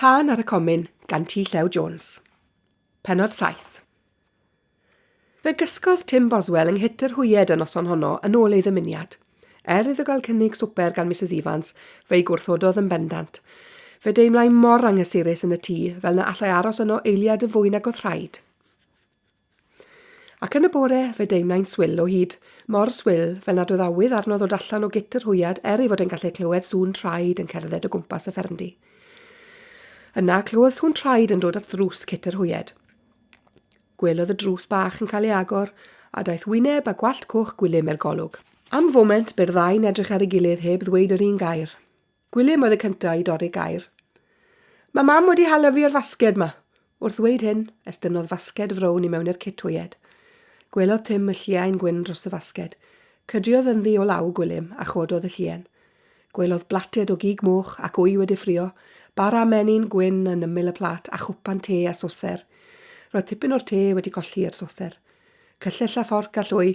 Tân ar y Comin gan T Llew Jones. Pennod 7. Fe gysgodd Tim Boswell yng nghyt yr hwyed y noson honno yn ôl ei ddymuniad. Er iddo gael cynnig swper gan Misus Evans, fe'i gwrthododd yn bendant. Fe deimlai mor anghysurus yn y tŷ fel na allai aros yno eiliad yn fwy nag oedd rhaid. Ac yn y bore, fe deimlai'n swil o hyd, mor swil fel nad oedd awydd arno ddod allan o gyt yr hwyad er ei fod e'n gallu clywed sŵn traed yn cerdded o gwmpas y ffermdy. Yna, clywodd sŵn traed yn dod at ddrws cyt yr hwyed. Gwelodd y drws bach yn cael ei agor, a daeth wyneb a gwallt coch Gwilym i'r golwg. Am foment, bu'r ddau'n edrych ar ei gilydd heb ddweud yr un gair. Gwilym oedd y cyntaf i dorri gair. Mae mam wedi hala fi o'r fasged 'ma. Wrth ddweud hyn, estynnodd fasged frown i mewn i'r cit hwyed. Gwelodd Tim y lliain gwyn dros y fasged. Cydiodd ynddi o law Gwilym a chododd y llien. Gwelodd blated o gig moch ac wy wedi ffrio, bara menyn gwyn yn ymyl y plât a chwpan te a soser. Roedd tipyn o'r te wedi colli i'r soser. Cyllell a fforc a llwy.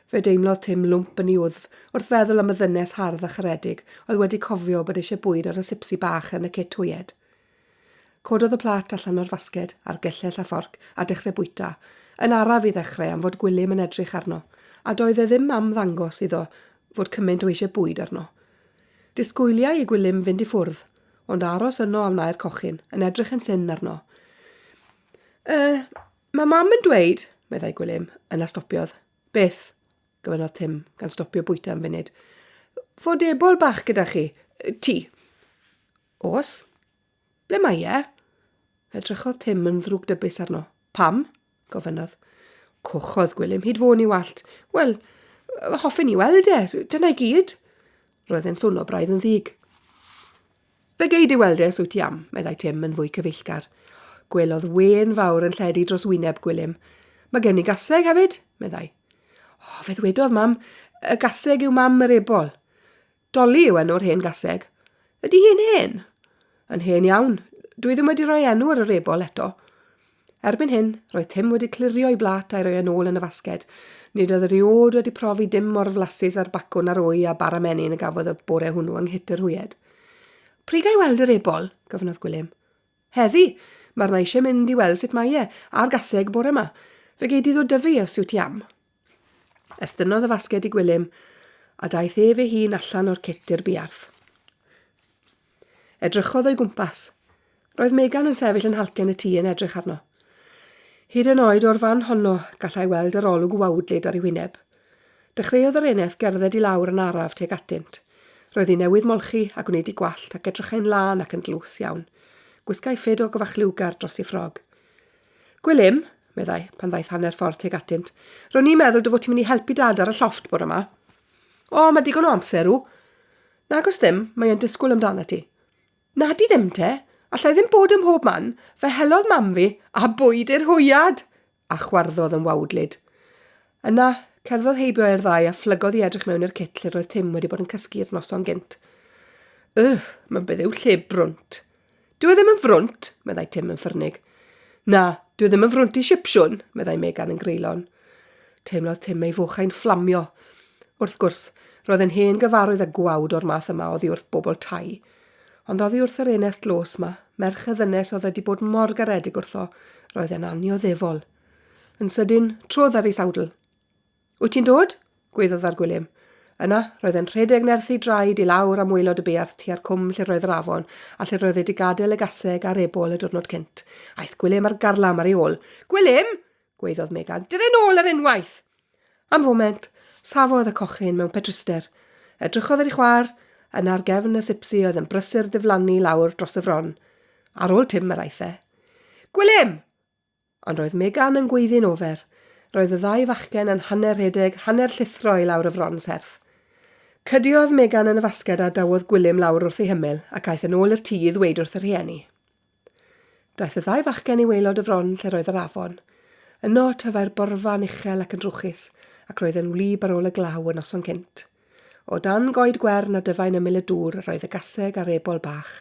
Fe deimlodd Tim lwmp yn ei wddf wrth feddwl am y ddynes hardd a charedig oedd wedi cofio bod eisiau bwyd ar y sipsi bach yn y cit hwyed. Cododd y plât allan o'r fasged, a'r gellell a fforc, a dechrau bwyta, yn araf i ddechrau am fod Gwilym yn edrych arno, a doedd e ddim am ddangos iddo fod cymaint o eisiau bwyd arno. Disgwyliai i Gwilym fynd i ffwrdd, ond aros yno a wnâi'r cochyn, yn edrych yn syn arno. Yy, Mae mam yn dweud, meddai Gwilym, yna stopiodd. Beth? gofynnodd Tim, gan stopio bwyta am funud. Fod ebol bach gyda chi, ti. Oes. Ble mae e? Edrychodd Tim yn ddrwgdybus arno. Pam? gofynnodd. Cochodd Gwilym hyd fôn i wallt. Wel, hoffen i weld e, dyna i gyd. Roedd e'n swnio braidd yn ddig. Fe gei di weld e os wyt ti am, meddai Tim yn fwy cyfeillgar. Gwelodd wên fawr yn lledu dros wyneb Gwilym. Mae gen i gaseg hefyd, meddai. O, fe ddwedodd mam, y gaseg yw mam yr ebol. Dolly yw enw'r hen gaseg. Ydy hi'n hen? Yn hen iawn. Dwi ddim wedi rhoi enw ar yr ebol eto. Erbyn hyn, roedd Tim wedi clirio'i blât a'i roi yn ôl yn y fasged. Nid oedd erioed wedi profi dim mor flasus â'r bacwn a'r wy a bara menyn a gafodd y bore hwnnw yng nghyt yr hwyed. Pryd ga i weld yr ebol? gofynnodd Gwilym. Heddi! Mae arna eisiau mynd i weld sut mae e, a'r gaseg, bore 'ma. Fe gei di ddod 'da fi os wyt ti am. Estynnodd y fasged i Gwilym, a daeth ef ei hun allan o'r cyt i'r buarth. Edrychodd o'i gwmpas. Roedd Megan yn sefyll yn nhalcen y tŷ yn edrych arno. Hyd yn oed o'r fan honno gallai weld yr olwg wawdlyd ar ei wyneb. Dechreuodd yr eneth gerdded i lawr yn araf tuag atynt. Roedd hi newydd molchi a gwneud ei gwallt ac edrychai'n lân ac yn dlws iawn. Gwisgai ffedog fachliwgar dros ei ffrog. Gwilym, meddai, pan ddaeth hanner ffordd tuag atynt, ro'n i'n meddwl dy fod ti'n mynd i helpu dad ar y llofft bore 'ma. O, mae digon o amser, w. Nag oes ddim, mae e'n disgwyl amdanat ti. Na di ddim te, allai ddim bod ym mhob man, fe helodd mam fi, a bwyd i'r hwyad! A chwarddodd yn wawdlyd. Yna, cerddodd heibio i'r ddau a phlygodd i edrych mewn i'r cit lle roedd Tim wedi bod yn cysgu'r noson gynt. Ugh, mae'n beth yw lle brwnt. Dyw e ddim yn frwnt, meddai Tim yn ffyrnig. Na, dyw e ddim yn frwnt i Sipsiwn, meddai Megan yn greulon. Teimlodd Tim ei fochau'n fflamio. Wrth gwrs, roedd e'n hen gyfarwydd â gwawd o'r math yma oddi wrth bobl tai. Ond oddi wrth yr eneth dlos 'ma, merch y ddynes oedd wedi bod mor garedig wrtho, roedd e'n annioddefol. Yn sydyn, trodd ar ei sawdl. Wyt ti'n dod? gwaeddodd ar Gwilym. Yna, roedd e'n rhedeg nerth ei draed i lawr am waelod y buarth tua'r cwm lle roedd yr afon, a lle roedd e 'di gadael y gaseg a'r ebol y diwrnod cynt. Aeth Gwilym ar garlam ar ei ôl. Gwilym! gwaeddodd Megan. Dere nôl ar unwaith! Am foment, safodd y cochyn mewn petruster. Edrychodd ar ei chwaer, yna ar gefn y sipsi oedd yn brysur ddiflannu lawr dros y fron. Ar ôl Tim yr aeth e. Gwilym! Ond roedd Megan yn gweiddi'n ofer. Roedd y ddau fachgen yn hanner rhedeg, hanner llithro i lawr y fron serth. Cydiodd Megan yn y fasged a adawodd Gwilym lawr wrth ei hymyl ac aeth yn ôl i'r tŷ i ddweud wrth y rhieni. Daeth y ddau fachgen i waelod y fron lle roedd yr afon. Yno, tyfai'r borfa'n uchel ac yn drwchus, ac roedd e'n wlyb ar ôl y glaw y noson cynt. O dan goed gwern a dyfai'n ymyl y dŵr roedd y gaseg a'r ebol bach.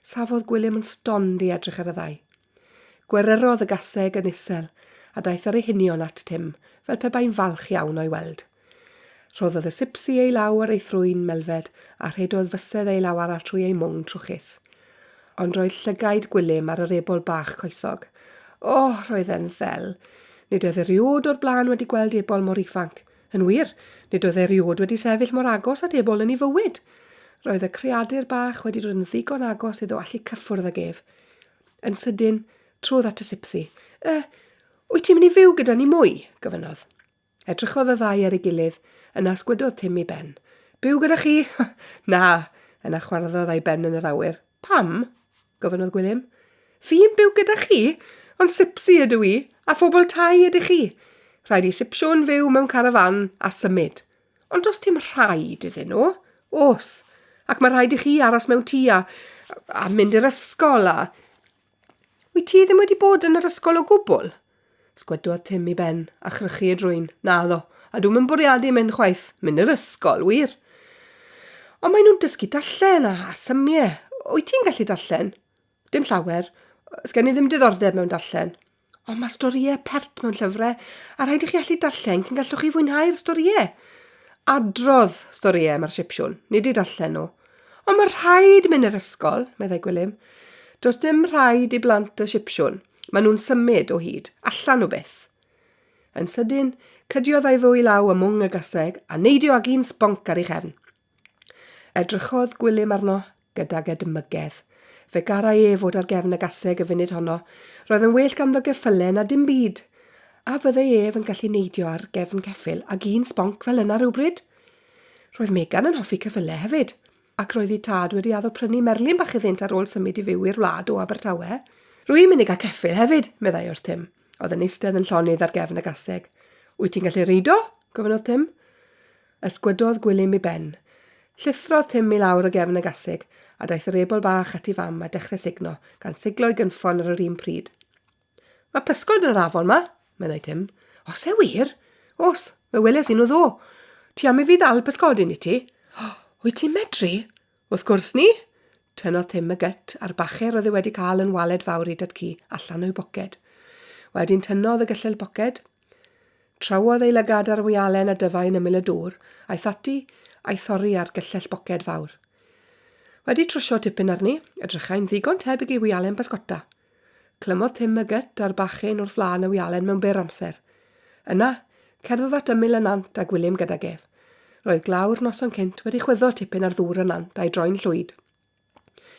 Safodd Gwilym yn stond i edrych ar y ddau. Gweryrodd y gaseg yn isel, a daeth ar ei hunion at Tim, fel pe bai'n falch iawn o'i weld. Rhoddodd y sipsi ei law ar ei thrwyn melfed, a rhedodd fysedd ei law arall trwy ei mwng trwchus. Ond roedd llygaid Gwilym ar yr ebol bach coesog. O, roedd e'n ddel. Nid oedd erioed o'r blaen wedi gweld ebol mor ifanc. Yn wir, nid oedd erioed wedi sefyll mor agos at ebol yn ei fywyd. Roedd y creadur bach wedi dod yn ddigon agos iddo allu cyffwrdd ag ef. Yn sydyn, trodd at y sipsi. Y, wyt ti'n mynd i fyw gyda ni mwy? gofynnodd. Edrychodd y ddau ar ei gilydd, yna ysgwydodd Tim ei ben. Byw gyda chi? Na! Yna chwarddodd a'i ben yn yr awyr. Pam? gofynnodd Gwilym. Fi'n byw gyda chi? Ond sipsi ydw i, a phobl tai ydych chi. Rhaid i sipsiwn fyw mewn carafán a symud. Ond does dim rhaid iddyn nhw. Oes. Ac mae rhaid i chi aros mewn tŷ a, a mynd i'r ysgol a... Wyt ti ddim wedi bod yn yr ysgol o gwbl? Sgwedodd Tim i ben, a chrychu ei drwyn. Naddo, a dwi'm yn bwriadu mynd chwaith. Mynd i'r ysgol, wir. Ond maen nhw'n dysgu darllen a, a symiau. Wyt ti'n gallu darllen? Dim llawer. Sgen i ddim diddordeb mewn darllen. Ond mae storïau pert mewn llyfrau, a rhaid i chi allu darllen cyn gallwch chi fwynhau'r storïau. Adrodd storïau mae'r Sipsiwn, nid i darllen nhw. Ond mae rhaid mynd i'r ysgol, meddai Gwilym. Does dim rhaid i blant y Sipsiwn. Maen nhw'n symud o hyd, allan nhw byth. Yn sydyn, cydiodd â'i ddwy law ym mwng y gaseg a neidio ag un sbonc ar ei chefn. Edrychodd Gwilym arno gydag edmygedd. Fe garai ef fod ar gefn y gaseg y funud honno. Roedd yn well ganddo geffylau na dim byd. A fyddai ef yn gallu neidio ar gefn ceffyl ag un sbonc fel yna rywbryd? Roedd Megan yn hoffi ceffylau hefyd, ac roedd eu tad wedi addo prynu merlyn bach iddynt ar ôl symud i fyw i'r wlad o Abertawe. Rwy'n mynd i gael ceffyl hefyd, meddai wrth Tim, oedd yn eistedd yn llonydd ar gefn y gaseg. Wyt ti'n gallu reido? gofynnodd Tim. Ysgwydodd Gwilym ei ben. Llithrodd Tim i lawr o gefn y gaseg, a daeth yr ebol bach at ei fam a dechrau sugno, gan siglo'i gynffon ar yr un pryd. Mae pysgod yn yr afon 'ma, meddai Tim. Os e wir? Os, fe weles i nhw ddo. Ti am i fi ddal pysgodyn i ti? O, wyt ti'n medru? Wrth gwrs ni! Tynnodd Tim y gyt a'r bacher oedd e wedi cael yn waled fawr ei dad-cu allan o'i boced. Wedyn tynnodd y gyllell boced, Trawodd ei lygad ar wialen a dyfai yn ymyl y dŵr, aeth ati a'i thorri ar gyllell boced fawr. Wedi trwsio tipyn arni, edrychai'n ddigon tebyg i wialen bysgota. Clymodd Tim y gyt a'r bachyn wrth flaen y wialen mewn byr amser. Yna, cerddodd at ymyl y nant a Gwilym gydag ef. Roedd glaw'r noson cynt wedi chwyddo tipyn ar ddŵr y nant a'i droi'n llwyd.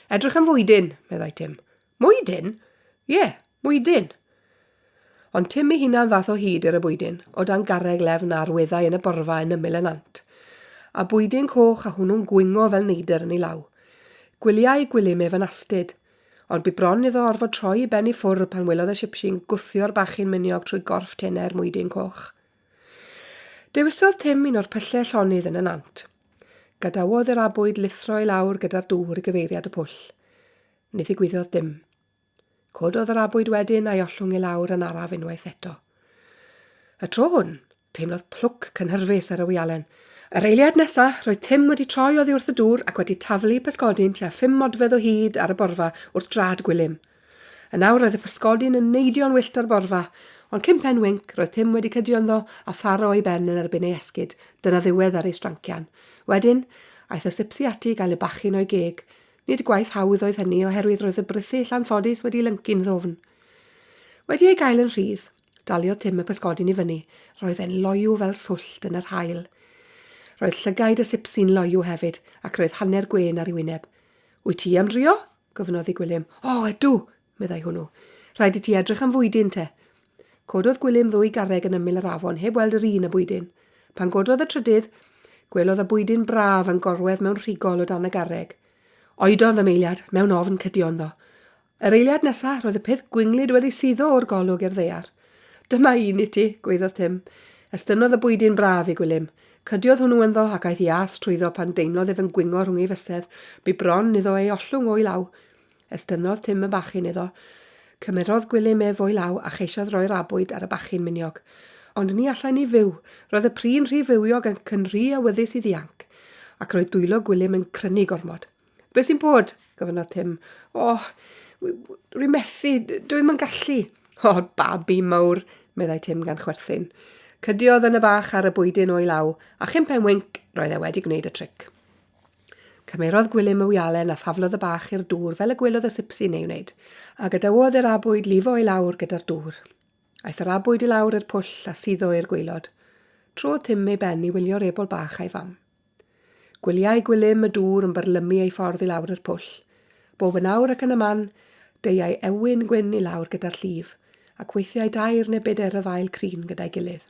Edrych am fwydyn, meddai Tim. Mwydyn? Ie, mwydyn. Ond Tim ei hunan ddath o hyd i'r y bwydyn, o dan garreg lefn a arweddai yn y borfa yn ymyl y nant. A bwydyn coch a hwnnw'n gwingo fel neidr yn ei law. Gwyliai Gwilym ef yn astud. Ond bu bron iddo orfod troi ei ben i ffwrdd pan welodd y sipsi'n gwthio'r bachyn miniog trwy gorff tenau'r mwydyn coch. Dewisodd Tim un o'r pyllau llonydd yn y nant. Gadawodd yr abwyd lithro i lawr gyda'r dŵr i gyfeiriad y pwll. Ni ddigwyddodd dim. Cododd yr abwyd wedyn a'i ollwng i lawr yn araf unwaith eto. Y tro hwn, teimlodd plwc cynhyrfus ar y wialen. Yr eiliad nesa, roedd Tim wedi troi oddi wrth y dŵr ac wedi taflu pysgodyn tua phum modfedd o hyd ar y borfa wrth drad Gwilym. Yn awr roedd y pysgodyn yn neidio'n wyllt ar borfa, ond cyn pen winc, roedd Tim wedi cydio ynddo a tharo ei ben yn erbyn ei esgid. Dyna ddiwedd ar ei strancian. Wedyn, aeth y sipsi ati i gael y bachyn o'i geg. Nid gwaith hawdd oedd hynny oherwydd roedd y brithyll anffodus wedi lyncu'n ddwfn. Wedi ei gael yn rhydd, daliodd Tim y pysgodyn i fyny. Roedd e'n loyw fel swllt yn yr haul. Roedd llygaid y sipsi'n loyw hefyd, ac roedd hanner gwên ar ei wyneb. Wyt ti am drio? Gofynnodd i Gwilym. O, ydw! meddai hwnnw. Rhaid i ti edrych am fwydyn, te. Cododd Gwilym ddwy garreg yn ymyl yr afon heb weld yr un y bwydyn. Pan gododd y trydydd, gwelodd y bwydyn braf yn gorwedd mewn rhigol o dan y garreg. Oedodd am eiliad, mewn ofn cydio ynddo. Yr eiliad nesa, roedd y peth gwinglyd wedi suddo o'r golwg i'r ddaear. Dyma un i ti, gwaeddodd Tim. Estynnodd y bwydyn braf i Gwilym. Cydiodd hwnnw ynddo ac aeth ias trwyddo pan deimlodd ef yn gwingo rhwng ei fysedd. Bu bron iddo ei ollwng o'i law. Estynnodd Tim y bachyn iddo. Cymerodd Gwilym ef o'i law a cheisiodd roi'r abwyd ar y bachyn miniog. Ond ni allai ni fyw. Roedd y pri'n rhy fywiog ac yn rhy awyddus i ddianc. Ac roedd dwylo Gwilym yn crynu gormod. Be sy'n bod? gofynnodd Tim. O, rwy'n methu, dwi'm yn gallu. O, babi mawr, meddai Tim gan chwerthin. Cydiodd yn y bach ar y bwydyn o'i law, a chyn pen winc, roedd e wedi gwneud y tric. Cymerodd Gwilym y wialen a thaflodd y bach i'r dŵr fel y gwelodd y sipsi'n ei wneud, a gadawodd i'r abwyd lifo i lawr gyda'r dŵr. Aeth yr abwyd i lawr i'r pwll a suddo i'r gwaelod. Trodd Tim ei ben i wylio'r ebol bach a'i fam. Gwyliai Gwilym y dŵr yn byrlymu ei ffordd i lawr i'r pwll. Bob yn awr ac yn y man, deuai ewyn gwyn i lawr gyda'r llif, ac weithiau dair neu bedair o ddail crin gyda'i gilydd.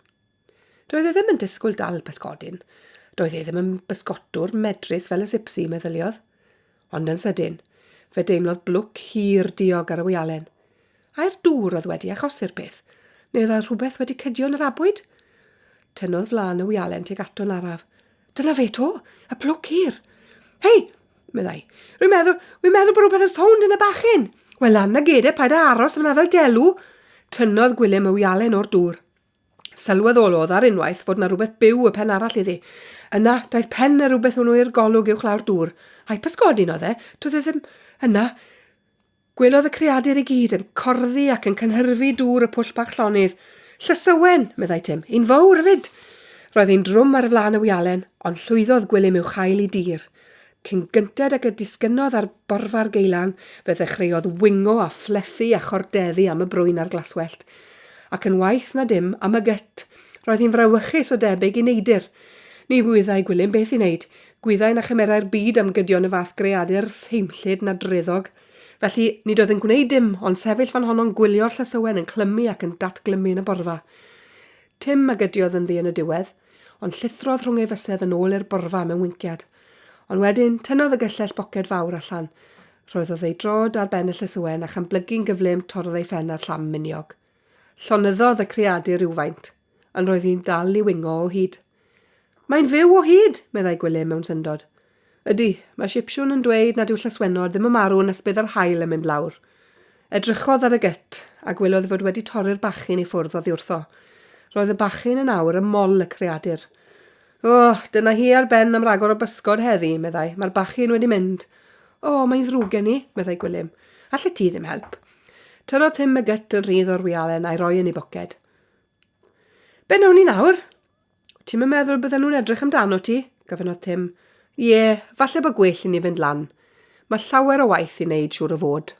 Doedd e ddim yn disgwyl dal pysgodyn. Doedd e ddim yn bysgotwr medrus fel y sipsi, meddyliodd. Ond yn sydyn, fe deimlodd blwc hir diog ar y wialen. Ai'r dŵr oedd wedi achosi'r peth, neu oedd rhywbeth wedi cydio yn yr abwyd? Tynnodd flaen y wialen tuag ato'n araf. Dyna fe 'to, y plwc hir. Hei! meddai. Rwy'n meddwl, rwy'n meddwl bod rhywbeth yn sownd yn y bachyn. Wel, lan ag e de, paid â aros fyna fel delw. Tynnodd Gwilym y wialen o'r dŵr. Sylweddolodd ar unwaith fod 'na rywbeth byw y pen arall iddi. Yna, daeth pen y rhywbeth hwnnw i'r golwg uwchlaw'r dŵr. Ai pysgodyn oedd e? Doedd e ddim... Yna, gwelodd y creadur i gyd yn corddi ac yn cynhyrfu dŵr y pwll bach llonydd. Llysywen, meddai Tim. Un fawr 'fyd! Roedd hi'n drwm ar flaen y wialen, ond llwyddodd Gwilym i'w chael i dir. Cyn gynted ag y disgynnodd ar borfa'r geulan, fe ddechreuodd wingo a phlethu a chordeddu am y brwyn a'r glaswellt. Ac yn waeth na dim, am y gyt. Roedd hi'n frawychus o debyg i neidr. Ni wyddai Gwilym beth i wneud. Gwyddai na chymerai'r byd am gydion y fath greadur seimllyd na dreddog. Felly, nid oedd yn gwneud dim ond sefyll fan honno'n gwylio'r llysywen yn clymu ac yn datglymu yn y borfa. Tim a gydiodd ynddi yn y diwedd, ond llithrodd rhwng ei fysedd yn ôl i'r borfa mewn winciad. Ond wedyn, tynnodd y gyllell boced fawr allan. Rhoddodd ei drod ar ben y llysywen a chan blygu'n gyflym torrodd ei phen â'r llam miniog. Llonyddodd y creadur rywfaint, ond roedd hi'n dal i wingo o hyd. Mae'n fyw o hyd! meddai Gwilym mewn syndod. Ydy, mae Sipsiwn yn dweud nad yw llyswennod ddim yn marw nes bydd yr haul yn mynd lawr. Edrychodd ar y gyt, a gwelodd ei fod wedi torri'r bachyn i ffwrdd oddi wrtho. Roedd y bachyn yn awr ym mol y creadur. O, dyna hi ar ben am ragor o bysgod heddi, meddai. Mae'r bachyn wedi mynd. O, mae'n ddrwg gen i, meddai Gwilym. Allet ti ddim help? Tynnodd Tim y gyt yn rhydd o'r wialen a'i roi yn ei boced. Be wnawn ni nawr? Ti'm yn meddwl bydden nhw'n edrych amdano ti? gofynnodd Tim. Ie, falle bod gwell i ni fynd lan. Mae llawer o waith i wneud, siŵr o fod.